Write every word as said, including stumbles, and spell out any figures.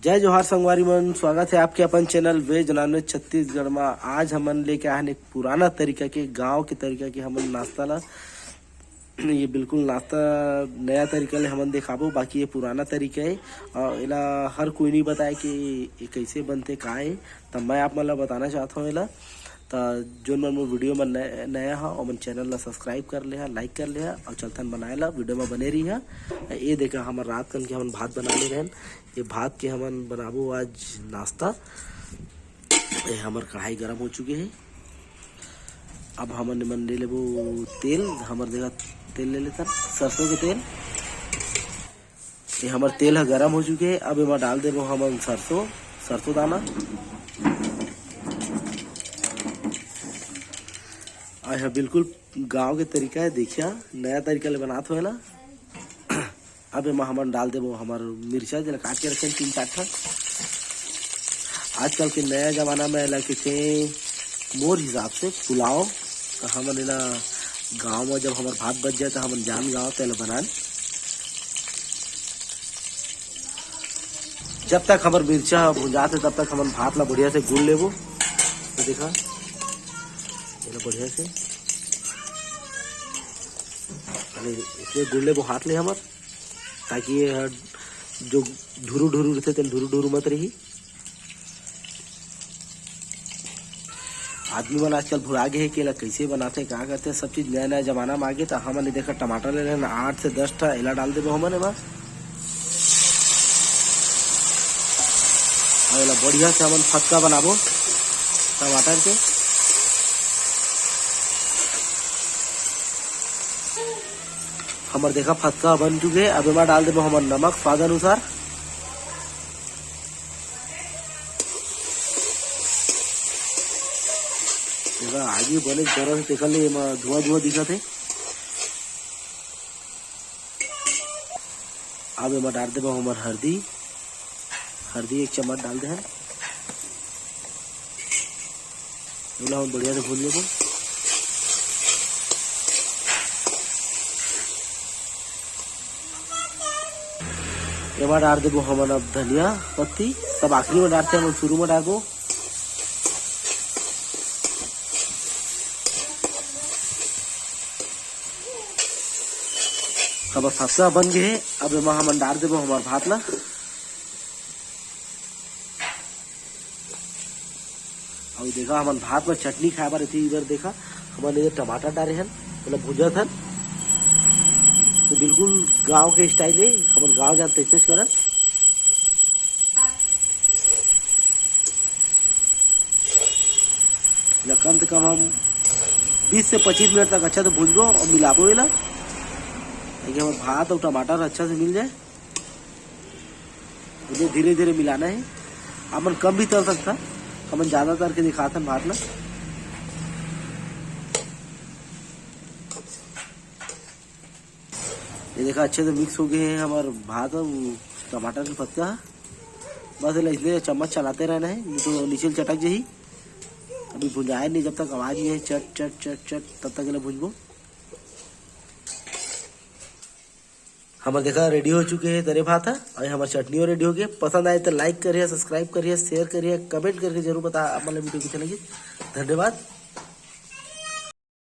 जय जोहार संगवारी मन, स्वागत है आपके अपन चैनल वेज नॉनवेज छत्तीसगढ़ मा। आज हमन लेके आए हन एक पुराना तरीका के, गांव के तरीका के हमन नाश्ता ला। ये बिल्कुल नाश्ता नया तरीका ले हमन देखाबो, बाकी ये पुराना तरीका है और एला हर कोई नहीं बताए कि ये कैसे बनते, का है। तब मैं आप मन ला बताना चाहत हूँ एला। त जोन मन मोर वीडियो में नया, नया हा, ओमन चैनल ला सब्सक्राइब कर ले हा, लाइक कर ले हा और चलथन बनाए ला, वीडियो में बने रही हा। ये देखा, हमर रात कन के हमन भात बना ले रहन। ये भात के हमन बनाबो आज नाश्ता। ये हमर कढ़ाई गरम हो चुके है। अब हमन मन ले लेबो तेल। हमर देखा, तेल ले लेथन, सरसों के तेल। ये हमर तेल ह गरम हो चुके है। अब एमा डाल देबो हमन सरसों, सरसों दाना। और यह बिल्कुल गांव के तरीका है, देखिया, नया तरीका ले बनात हो एला। अब एमा हमन डाल देबो हमर मिर्चा, जेला काट के रखेन तीन चार ठन। आजकल के नया जमाना में एला कहिथे, मोर हिसाब से पुलाव। तो हमन एला गांव में जब हमर भात बच जाए तो हमन जान गांव तेला बनान। जब तक हमर मिर्चा ह भुंजात हे, तब तक हमन भात ला बढ़िया से गुड़ लेबो। तो देखा, एला बढ़िया से, अरे, इसमें गुड़ लेबो हाथ ले हमर, ताकि ये ह जो ढुरु ढुरु रहिथे, तेन ढुरु ढुरु मत रही। आदमी मन आजकल भुला गे हे कि एला कइसे बनाथे, का करथे, सब चीज नया नया जमाना में आगे। त हमन ये देखा, टमाटर ले लेन आठ से दस ठा, एला डाल देबो हमन एमा। और एला बढ़िया से हमन फतका बनाबो टमाटर के। हमर देखा, फतका बन चुके हे। अब एमा डाल देबो हमन नमक स्वाद अनुसार। देखा, आगी बने जोर से, देखा ले, एमा धुआं धुआं दिखत हे। अब एमा डाल देबो हमर हरदी, हरदी एक चम्मच डाल दे हन। एला हम बढ़िया से भून लेबो। एमा डाल देबो हमन अब धनिया पत्ती, सब आखिरी में डालते, हमन शुरू में डालबो। अब फतका बन गे हे, अब एमा हमन डाल देबो हमर भात ला। अउ देखा, हमन भात में चटनी खाए बर एती, इधर देखा, हमन इधर टमाटर डाले हन, मतलब भुंजत हन। तो बिल्कुल गांव के स्टाइल हे, हमन गांव जान तइसे करन। एला कम से कम हम बीस से पच्चीस मिनट तक अच्छा से भूंजबो और मिलाबो एला, ताकि हमर भात और टमाटर अच्छा से मिल जाए। मुझे धीरे धीरे मिलाना है। हमन कम भी तल सकता, हमन ज्यादा तल के दिखाथन भात ला। ये देखा, अच्छे से मिक्स हो गए हैं हमार भात और टमाटर के पत्ता। बस एला इसलिए चम्मच चलाते रहना है, नहीं तो नीचे चटक जाही। अभी भुंजाए नहीं, जब तक आवाज नहीं है चट चट चट चट, तब तक एला भूंजबो। हमर देखा रेडी हो चुके हैं तरे भात ह, और हमर चटनी रेडी हो गए। पसंद आए तो लाइक करिए, सब्सक्राइब करिए, शेयर करिए, कमेंट करके जरूर बता आप मन ला वीडियो कैसे लगी। धन्यवाद।